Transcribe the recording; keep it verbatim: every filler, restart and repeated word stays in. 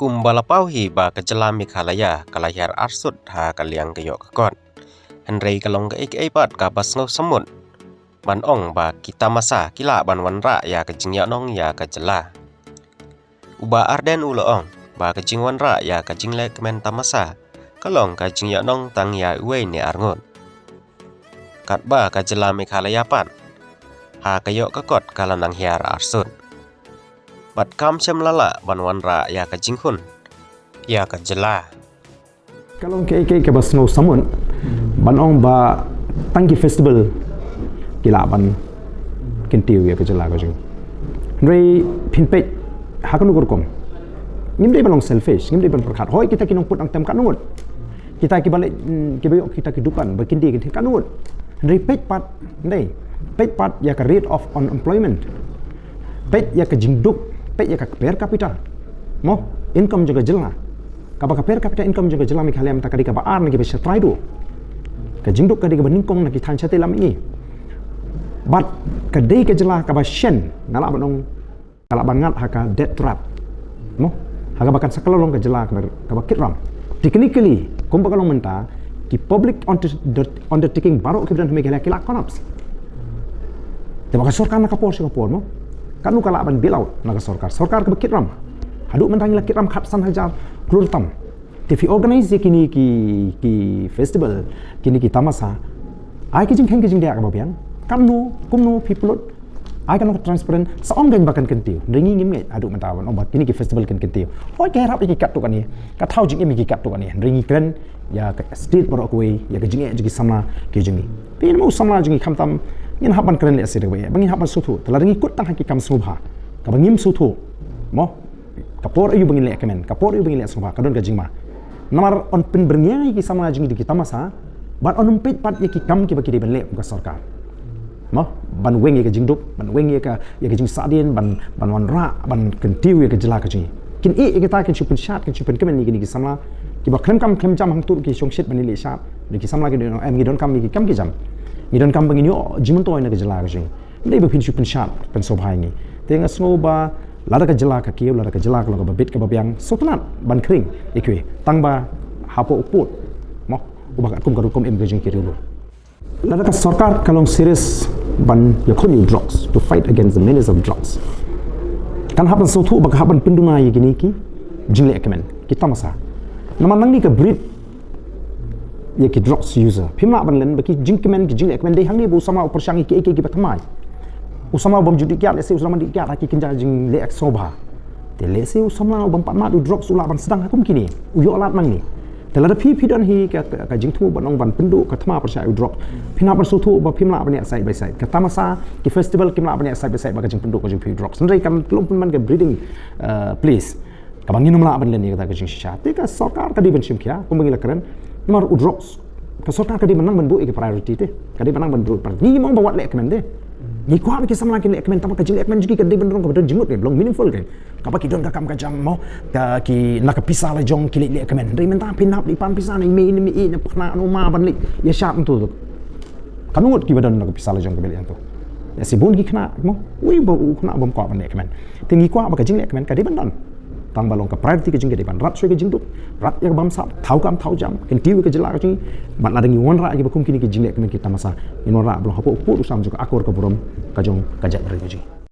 Kumba la paw hi ba ka jylla Meghalaya ka la hiar arsut ha ka liang ka ïoh ka kot. Hynrei ka long kaei kaei pat kaba sngewsamut ban ong ba ki tamasa ki lah ban wanrah ïa ka jingïohnong ïa ka jylla. U Bah Ardent u la ong ba ka jingwanrah ïa ka jinglehkmen tamasa ka long ka jingïohnong tang ïa uwei ne arngut. Katba ka jylla Meghalaya pat ha ka ïoh ka kot ka la nang hiar arsut. Bad kam shym la lah ban wanrah ïa ka jinghun ïa ka jylla. Ka long kaei kaei kaba sngewsamut ban ong ba tang ki festival ki lah ban kyntiew ïa ka jylla ka jong ngi. Hynrei phin peit ha kano ka rukom. Ngim dei ban long selfish, ngim dei ban pyrkhat hooid kita ki nongput nongtem katno ngut. Kita kiba leh, mm, kiba ïoh kita ki dukan ba kin die kin thied katno ngut. Hynrei peit pat, hynrei peit pat ïa ka rate of unemployment. Peit ïa ka jingduk, peit ïa ka per capita. Mo, income jong ka jylla. Kaba ka per capita income jong ka jylla Meghalaya mynta ka dei kaba ar na kiba sha trai duh. Ka jingduk ka dei kaba nyngkong na ki thaiñ shatei lam mihngi. Bad ka dei ka jylla kaba shen, nga lah ban ong, ka lah ban ngat ha ka debt trap. Mo, ha kaba kan sa kylla long ka jylla kaba, kaba kit ram. Technically kumba ka long mynta, ki public under-, undertaking baroh kiba don ha Meghalaya ki lah collapse. Te ba ka sorkar na ka por sha ka por mo, katno ka lah ban bail out na ka sorkar, sorkar kaba kit ram. Haduh mynta ngi la kit ram khatsan hajar klur tam. Te phi organize ïa kine ki, ki festival, kine ki tamasa, ai ki jingkheiñ ki jingdiah kaba biang. Katno, kumno phi pynlut? Ai katno ka transparent? Sa ong kein ba kan kyntiew. Hynrei ngi ngim ngeit haduh mynta ban ong ba kine ki festival kan kyntiew. Hooid ka ïarap ïa ki katto katne, ka thaw jingim ïa ki katto katne. Hynrei ngi kren ïa ka state baroh kawei, ïa ka jingeh jong ki samla ki jong ngi. Phi mo, u samla jong ngi khamtam ngin hap ban kren lehse da kaba ïeit, ba ngin hap ban sngewthuh. Te lada ngi kut tang ha ki kam sngewbha kaba ngim sngewthuh, mo, ka por aïu ba ngin leh kmen, ka por aïu ba ngin leh sngewbha, ka don ka jingma. Namar yn pynbyrngia ïa ki samla jong ngi da ki tamasa bad yn ym peit pat ïa ki kam kiba ki dei ban leh kum ka sorkar. Mo, ban weng ïa ka jingduk, ban weng ïa ka, ïa ka jingsahdien, ban, ban wanrah, ban kyntiew ïa ka jylla ka jong ngi. Kin ïeh ïa kita, kin shu pynshad, kin shu pynkmen ïa kine ki samla kiba khlem kam khlem jam hangto, ki shongshit ban ïaleh shad. Ki samla ki don, em, ngi donkam ïa ki kam ki jam. Ngi donkam ba ngin ïoh jingmyntoi na ka jylla ka jong ngi. Ym dei ba phin shu pynshad pynsngewbha ïa ngi. Te nga sngew ba lada ka jylla ka kiew, lada ka jylla ka long kaba bit kaba biang, sngewtynnat ban khring ïa kiwei, tang ba hapoh u pud, mo, uba katkum ka rukom im ka jong ki riewlum. Lada ka sorkar ka long serious ban ïakhun ïa u drugs, to fight against the menace of drugs, kan hap ban sngewthuh ba ka hap ban pynduna ïa kine ki jingleh kmen, ki tamasa. Namar nangne ka breed ïa ki drugs user. Phim lah ban len ba ki jingkmen, ki jingleh kmen dei hangne ba u samla u pyrshang ïa kiei kiei kiba thymmai. U samla u bym ju dih kiad, lehse u samla dih kiad ha ki kynja jingleh sngewbha. Te lehse u samla u bym pat mad u drugs u lah ban sdang ha kum kine, u ïoh lad nangne. Te lada phi, phi don hi ka, ka, ka jingthmu ban ong ban pynduh ka thma pyrshah u drugs, phin hap ban sngewthuh ba phim lah ban ïa side by side. Ka tamasa, ki festival kim lah ban ïa side by side bad ka jingpynduh ka jingphi u drugs. Hynrei kan long pynban ka breeding, uh, place kaba ngin ym lah ban len ïa kata ka jingshisha. Te ka sorkar ka dei ban shim khia kumba ngi la kren. Namar u drugs, ka sorkar ka dei ban nang ban buh ïa ka priority te. Ka dei ban nang ban buh priority. Ngi ym ong ba wat leh kmen te. Ngi kwah ba ki samla kin leh kmen, tangba ka jingleh kmen jong ki ka dei ban long kaba don jingmut, kaba long meaningful, kaba ki don ka kam ka jam mo, ka ki na ka pisa la jong ki leh leh kmen. Hynrei mynta phin hap leit pan pisa na i mei, na i mei, na i khynnah, na u ma ban leit ïa shad hangto. Katno ngut kiba don na ka pisa la jong kiba leit hangto? Ïa, shibun ki khynnah mo, uei ba u khynnah bym kwah ban leh kmen. Te ngi kwah ba ka jingleh kmen ka dei ban don, tangba long ka priority ka jong ngi ka dei ban rat shuwa ka jingduk, rat ïa ka bamsap, thaw kam thaw jam, kyntiew ïa ka jylla ka jong ngi. Bad lada ngi wanrah ïa kiba kum kine ki jingleh kmen ki tamasa, ngin wanrah ba long hapoh u pud u sam jong ka akor ka burom ka jong ka jaitbynriew ka jong ngi.